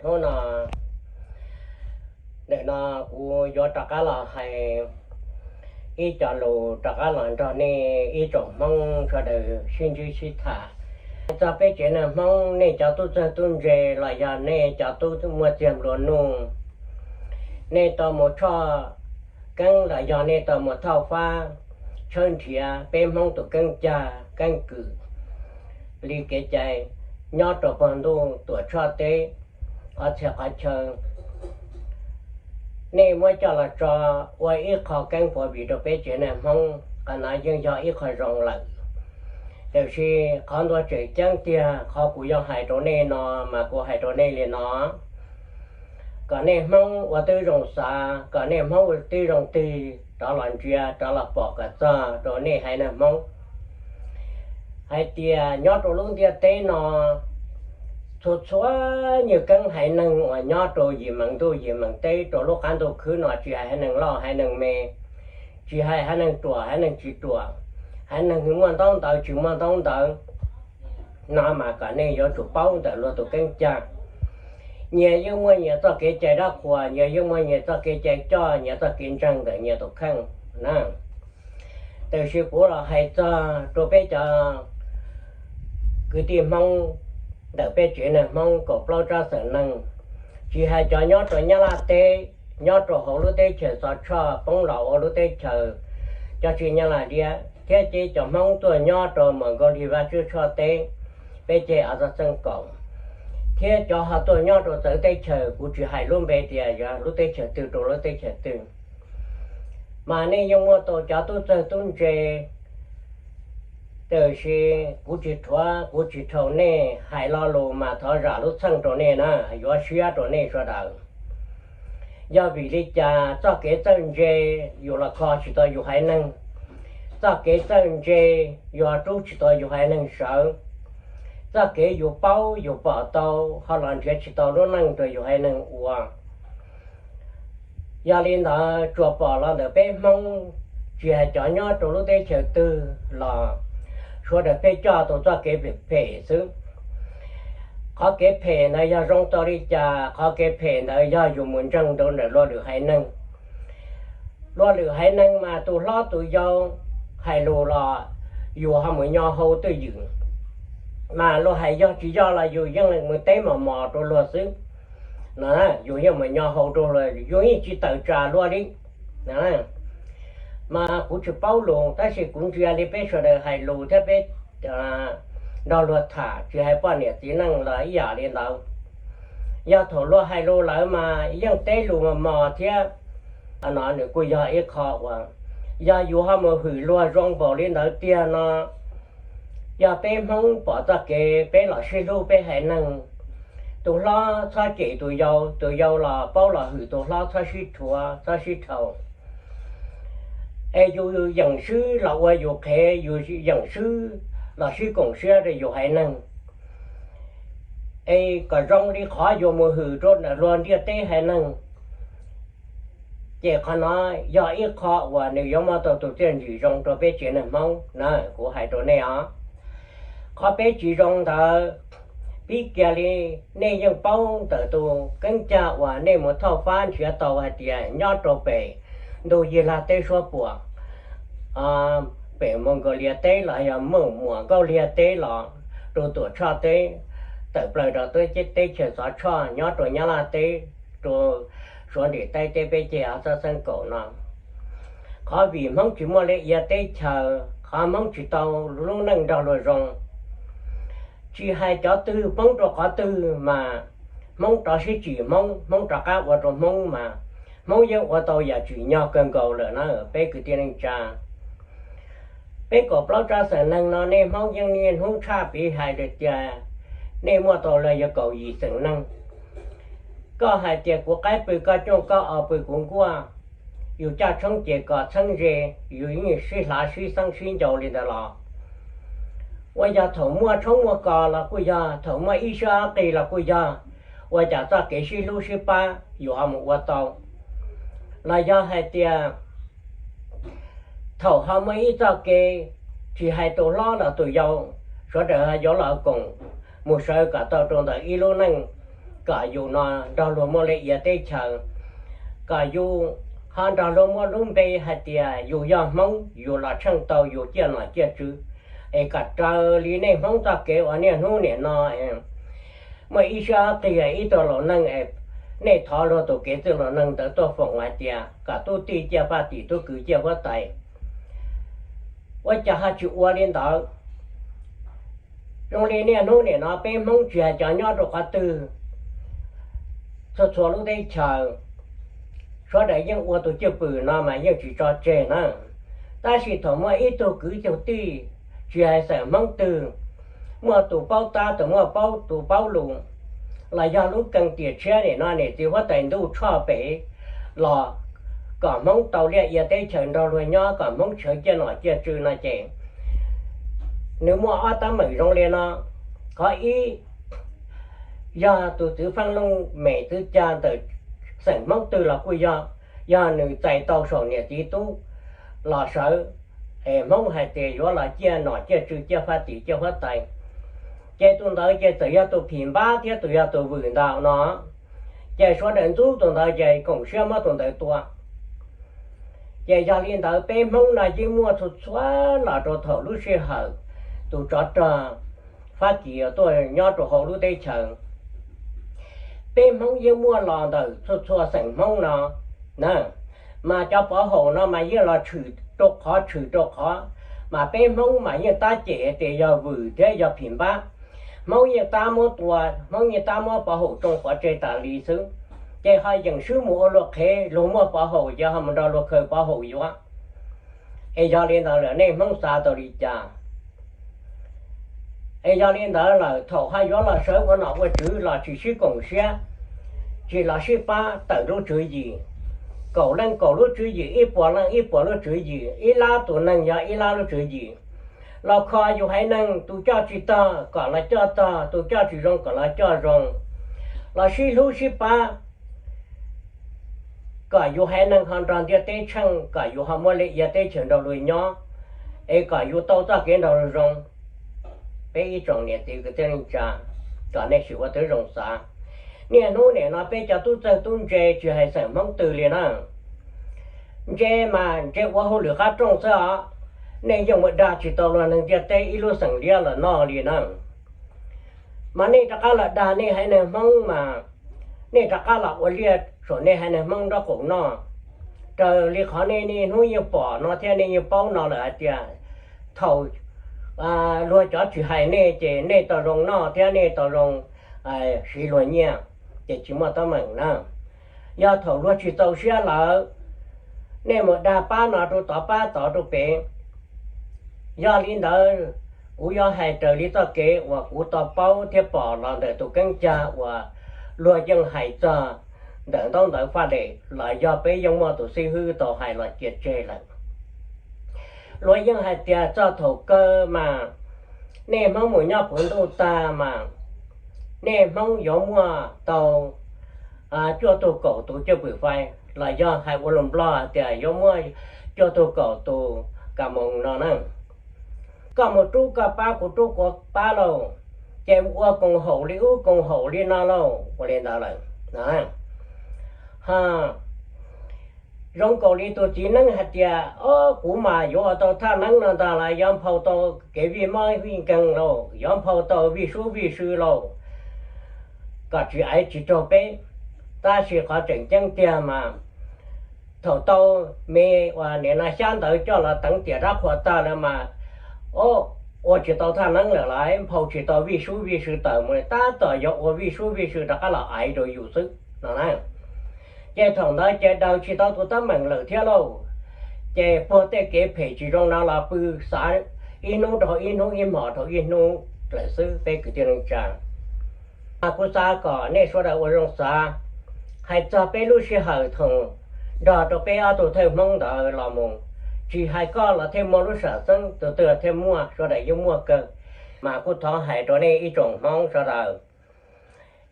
Hnub no, ntawm no kuv yuav rov qab los hais ib co lus rov qab los nrog nej ib tsoom Hmoob sawv daws sib ntsib sib tham. Txog peb tsev neeg Hmoob, nej cov tub txawg tub ntse los yog nej cov tub muaj txiag nplua nuj, nej tau mus tshoj keeb los yog nej tau mus thauj fab tshawb nrhiav peb Hmoob tus keeb cag keeb kwm li kev cai nyob rau pog ntuj tuam tshoj teb qhov txhia qhov chaw, nej muab coj los tso ua ib qho keeb puav vim rau peb tsev neeg Hmoob, qhov no yeej yog ib qho zoo lawm. Tiam sis qhov ntuas tseem ceeb tiag, qhov kuv yuav hais rau nej no mas kuv hais rau nej li no, kom nej Hmoob ua tib zoo xav, kom nej Hmoob ua tib zoo tig rov los ntsia rov los pom kom txog rau nej haiv neeg Hmoob hais tias nyob rau lub ntiaj teb no, txhua txhua nyuag keeb haiv neeg uas nyob rau yim meem ntuj yim meem teb rau lub qab ntuj khwb no, tsis hais haiv neeg loj haiv neeg me, tsis hais haiv neeg ruam haiv neeg tsis ruam, haiv neeg muaj ntaub ntawv tsis muaj ntaub ntawv, no mas kom nej yuav tsum paub ntawm luag tus keeb cag. Nyias yeej muaj nyias txoj kev cai dab qhuas, nyias yeej muaj nyias txoj kev cai coj, nyias txoj kev ntseeg ntawm nyias tus kheej na. Tiam sis kuv los hais txog rau peb cov kwv tij Hmoob ntawm peb tsev neeg Hmoob kaum plaub tsob xeem neeg, tsis hais cov nyob rau Nyab Laj teb, nyob rau hauv lub teb chaws Xov Tshoj poob los ua lub teb chaws cov tsis Nyab Laj liab, thiab ces cov Hmoob tuaj nyob rau Mongolia Vaj Tswv Tshoj teb, peb ceg av txoj xeeb kaum, thiab cov ho tuaj nyob rau txawv teb chaws, kuv tsis hais lub npe tias yog lub teb chaws twg rau lub teb chaws twg, mas nej yeej muaj tau cov tub txawg tub ntse. Tiam sis kuv tsis rhuav kuv tsis rhau nej, hais lo lus mas thov zam lub txheej rau nej na, yuav siab rau nej sawv daws. Yog vim li cas txoj kev txawj ntse yus los kho tsis tau yus haiv neeg, txoj kev txawj ntse yus rub tsis tau yus haiv neeg sawv, txoj kev yus paub yus pom tau ho los nrhiav tsis tau lub neej rau yus haiv neeg ua. Yog li ntawd tsuas pom los ntawm peb Hmoob, tsis hais cov nyob rau lub teb chaws twg los sawv daws pheej coj tau txoj kev phem phem xwb. Qhov kev phem ntawd yog zoo tau li cas? Qhov kev phem ntawd yog yus mus ntseeg rau ntawm luag lwm haiv neeg. Luag lwm haiv neeg mas tus hlob tus yau hais lus los yus ho mus nyo hau twj ywm, mas luag hais yog tsis yog los yus yeej mus teb mos mos rau luag xwb. Yus yeej mus nyo hau rau luag, yus yeej tsis tawm tsam luag li. Mas kuv tsis paub lus, tab sis kuv ntsia li peb sawv daws hais lus thiab peb nrog luag tham, tsis hais poj niam txiv neej los ib yam li ntawd. Yog thaum luag hais lus lawm mas yeej teb lus mos mos thiab. Qhov no nws kuj yog ib qho uas, yog yus ho mus hwm luag zoo npaum li ntawd tiag no, yog peb Hmoob pom txoj kev peb los sib hlub peb haiv neeg. Tus hlob txhob cem tus yau, tus yau los paub los hwm tus hlob, txhob sib rhuav txhob sib rhau. Es yus yeem swb los ua yus qhev, yus yeem swb los sib koom siab rau yus haiv neeg, es kom zoo li qhov yuav mus hwm rau ntawm luag ntiaj teb haiv neeg. Ces qhov no yog ib qho uas nws yuav muaj tau tus txiaj ntsig zoo rau peb tsev neeg Hmoob na, kuv hais rau nej os. Qhov peb tsis zoo ntawd, pib kiag li nej yeej paub ntawm tus keeb cag uas nej mus thauj fab nrhiav tau hais tias nyob rau pem ntug Yig Lag teb suab puam, pem Mongolia teb los yog muaj muam Nkauj Liag teb los rau Tuam Tshoj teb, tawm plaws rau teb chaws Xov Tshoj nyob rau Nyab Laj teb, rau Suav Nrim Taib teb peb ceg av txoj xeeb kaum no. Qhov vim Hmoob tsis muaj li ia teb chaws, qhov Hmoob tsis tau lub neej nrog luag zoo. Tsis hais cov twg poob rau qhov twg mas Hmoob rov sib tsim Hmoob, Hmoob rov qab ua rau Hmoob mas Hmoob yeej ua tau yam tsim nyog kawg nkaus lawm na peb kwv tij neej tsa. Peb kaum plaub tsob xeem neeg no nej Hmoob yeej niaj hnub tshaj piv hais tias nej muaj tau los yog kaum yim xeem neeg. Koj hais tias kuv qaib pw koj cooj, koj o pw kuv nkuaj, yus caj tshoob ces kom txheeb ze, yus yeej sib hlav sib xeeb sib ncau li ntawd los, ua yog thaum muaj tshoob muaj kos los kuj yog, thaum muaj ib siab ob qig los kuj yog, ua cas txoj kev sib hlub sib pab yus ho mus ua tau? Los yog hais tias thaum ho muaj ib txoj kev, tsis hais tus hlob los tus yau, sawv daws ho yuav los koom mus sawv kom tau rau ntawm ib lub neej, kom yus no nrog luag muaj liaj ia teb chaws, kom yus ho nrog luag muaj lub npe hais tias yus yog Hmoob, yus los tsheej tau yus ciaj nom ciaj tswv, es kom raws li nej Hmoob txoj kev uas niaj hnub nim no muaj ib sab qig ib tug laus neeg, nej thov luag tus kev txwj laus neeg ntawd tuaj foom hais tias kom tub tij ciaj faj tim, tub kwv ciaj huab tais. Ua cas ho tsis ua li ntawd? Zoo li niaj hnub nim no peb Hmoob tsis hais cov nyob rau qhov twg, txhua txhua lub teb chaws, sawv daws yeej ua tus cwj pwm no mas yeej tsis tso tseg na. Tab sis thaum muaj ib tug kwv tug tij, tsis hais xeem Hmoob twg, muaj tus paub tab, tus muaj paub, tus paub lus, los yog lub keeb tiam tshiab nim no niam txiv huab tais ntuj tshoj pem los kom Hmoob tau liaj ia teb chaws nrog luag nyob, kom Hmoob sawv ciaj nom ciaj tswv no ces nws muaj ob teeb meem zoo li no. Qhov ib, yog tus txwv feej looj mem txwv ca ntawm xeem Hmoob twg los kuj yog, yog nws txais tau saum niam txiv tub los sawv, es Hmoob hais tias yuav los ciaj nom ciaj tswv ciaj faj tim ciaj huab tais, ces tus ntawd ces txawm yog tus phim npab thiab tus yog tus vwm ntag no, ces sawv daws ntxub tus ntawd ces koom siab muab tus ntawd tua. Ces yog li ntawd peb Hmoob no yeej muaj txhua txhua los rau thaum lub sij hawm tus tsov rog Fab Kis tuaj nyob rau hauv lub teb chaws, peb Hmoob yeej muaj los ntawm txhua txhua xeem Hmoob no na. Mas cov pov haum no mas yeej los tshwm rau qhov tshwm rau qhov, mas peb Hmoob mas yeej tab cem tias yog vwm thiab yog phim npab. Hmoob yeej tab muab tua, Hmoob yeej tab muab pov haum tsoo pov tseg tas li xwb. Ces ho yeem swb mus ua luag qhev, luag muaj pov haum ces ho mus nrog luag khaws pov haum yuav. Es yog li ntawd lawm nej Hmoob xav tau li cas? Es yog li ntawd lawm thaum ho yuav los sawv ua nom ua tswv los tsis sib koom siab, tsis los sib pab tawm lub tswv yim, kaum leej kaum lub tswv yim, ib puas leej ib puas lub tswv yim, ib lab tus neeg yog ib lab lub tswv yim, los kho yus haiv neeg tus coj tsis tog kom los coj tog, tus coj tsis zoo kom los coj zoo, los sib hlub sib pab, kom yus haiv neeg ho nrog ntiaj teb tsheej, kom yus ho muaj liaj ia teb chaws nrog luag nyob, es kom yus tau txoj kev nrog luag zoo. Peb ib tsoom niam txiv kwv tij neej tsa, kom nej sim ua tib zoo xav. Niaj hnub nim no peb cov tub txawg tub ntse tsis hais xeem Hmoob twg li na, ntse mas ntse ua hauj lwm qab rooj xwb os, nej yeej mus dag tsis tau luag neeg ntiaj teb ib lub xeem liab los noj li na. Mas nej rov qab los dag nej haiv neeg Hmoob mas nej rov qab los ua liaj saum nej haiv neeg Hmoob nraub qaum noj. Raws li qhov nej niaj hnub yeej pom no thiab nej yeej paub no lawm hais tias thaum luag cov tsis hais nej ces nej tau zoo noj thiab nej tau zoo siv luag nyiaj, ces tsis muaj teeb meem na. Yog thaum luag tsis txaus siab lawm, nej mus dag pab no rau tod pab tod rau pem. Yog li ntawd, kuv yuav hais raws li txoj kev uas kuv tau paub thiab pom los ntawm tus keeb cag uas luag yeej hais txog ntawm ntaub ntawv faj lem los yog peb yeej muaj tus xib hwb tau hais los cia tseg lawm. Luag yeej hais tias txog thaum kawg mas nej Hmoob mus nyob puv ntuj tag mas nej Hmoob yuav muaj tau cuaj tug kaum tus cwj pwm fais los yog hais ua lus Nplog hais tias yuav muaj cuaj tug kaum tus kas moos no na. Koj mus rub koj pab, kuv rub kuv pab lauj, ces mus ua koom haum li ub koom haum li no lauj, ua li ntawd lawm. Ho zoo nkaus li tus txiv neeb hais tias, o, kuv mas yuav ua tau thaj neeb no ntag los yuav nphau tau kev vij mob vij nkeeg lauj, yuav nphau tau vij sub vij sw lauj, kom tsis aiv tsis raug peb. Tab sis qhov tseem ceeb tiag mas thaum tau me uas nim no xyab ntawv coj los teev tiam rab qhuas tag lawm mas, o, ua tsis tau thaj neeb lawm lauj, nphau tsis tau vij sub vij sw tawm mus, tab tom yuav ua vij sub vij sw rov qab los aiv rau yus xwb no na. Ces thaum ntawd ces daws tsis tau tus teeb meem lawm thiab lauj. Ces puag tej kev phem tsis zoo no los pw xav ib hnub rau ib hnub, ib hmos rau ib hnub lawm xwb peb kwv tij neej tsa. Mas kuv xav kom nej sawv daws ua zoo xav, hais txog peb lub sij hawm thaum nrog rau peb ob tug thawj Hmoob ntawd los mus, tsis hais koj los thiaj muaj lub sam xeeb, tus twg thiaj muaj, sawv daws yeej muaj kawg. Mas kuj thov hais rau nej ib tsoom Hmoob sawv daws,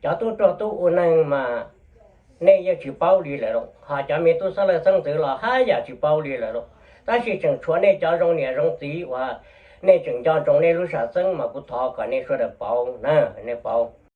cov tub rog tub ua neeg mas nej yeej tsis paub li lawm lauj, ho cov me tub xeeb leej xeeb ntxwv los haj yam tsis paub li lawm lauj. Tab sis tseem tshuav nej cov zoo niam zoo txiv uas nej tseem nco ntsoov nej lub sam xeeb mas kuv thov kom nej sawv daws paub na, nej paub.